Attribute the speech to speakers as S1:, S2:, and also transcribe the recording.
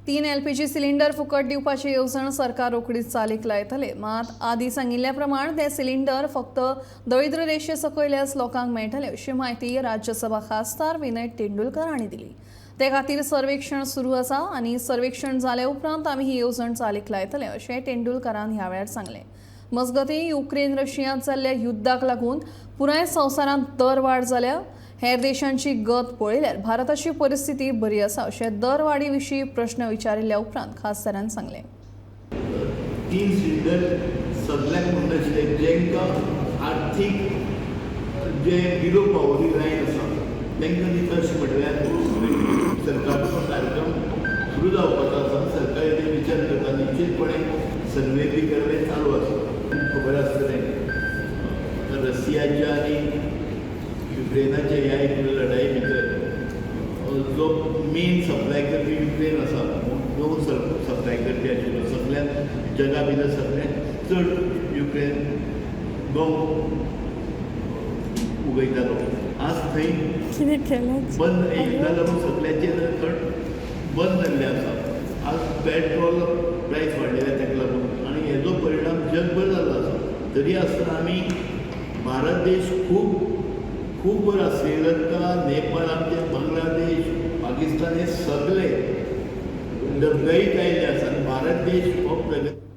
S1: 3 LPG cylinder फुकट दिवपाची येवजण सरकार रोखडीच चालीक लायतले. मात आदी सांगिल्ल्या प्रमाण ते सिलिंडर फक्त दळिद्र रेशे सकयल्याच लोकांक मेळटले अशी म्हायती राज्यसभा खासदार विनय तेंडुलकर हांणी दिली. ते खातीर सर्वेक्षण सुरू आसा आनी सर्वेक्षण जाल्या उपरांत आमी ही येवजण चालीक लायतले अशें तेंडुलकरान ह्या वेळार सांगलें. मजगतीं, युक्रेन रशियांत जाल्ल्या युद्धाक लागून पुराय संवसारांत दरवाड जाल्या. हेर देशांची गत पळयल्यार भारताची परिस्थिती बरी आसा अशें दरवाडी विशीं प्रश्न विचारिल्ल्या उपरांत खासदारान सांगलें.
S2: 3 सिलिंडर सगल्यांक म्हणनाशिल्ले, जांकां आर्थीक जे बिलो पॉवर्टी लायन आसा तांकां दिता अशें म्हटल्यार सरकारचो कार्यक्रम सुरू जावपाचो आसा. सरकार हेजेर विचार करता. निश्चितपणे सर्वे बी करणे चालू आसा. खबर आसतलें, रशियाच्या आनी युक्रेनाच्या ह्या एक लढाई भितर जो मेन सप्लाय करपी युक्रेन आसा, गंव सप्लाय करपी आशिल्लो, सगळ्यांत जगा भितर सगळ्यांत चड युक्रेन गंव उगयतालो, आज थंय
S3: कितें केलें?
S2: बंद, युद्धा लागून सगळ्याचें थंय बंद जाल्लें आसा. आज पेट्रोल प्रायस वाडलेले ताका लागून आनी हेजो परिणाम जगभर जाल्लो आसा. तरी आसतना आमी भारत देश खूब खूब बरो आसा. श्रीलंका, नेपाळ, आमचे बांगलादेश, पाकिस्तान हे सगळे डगडगीत आयिल्ले आसा आनी भारत देश हो प्रगती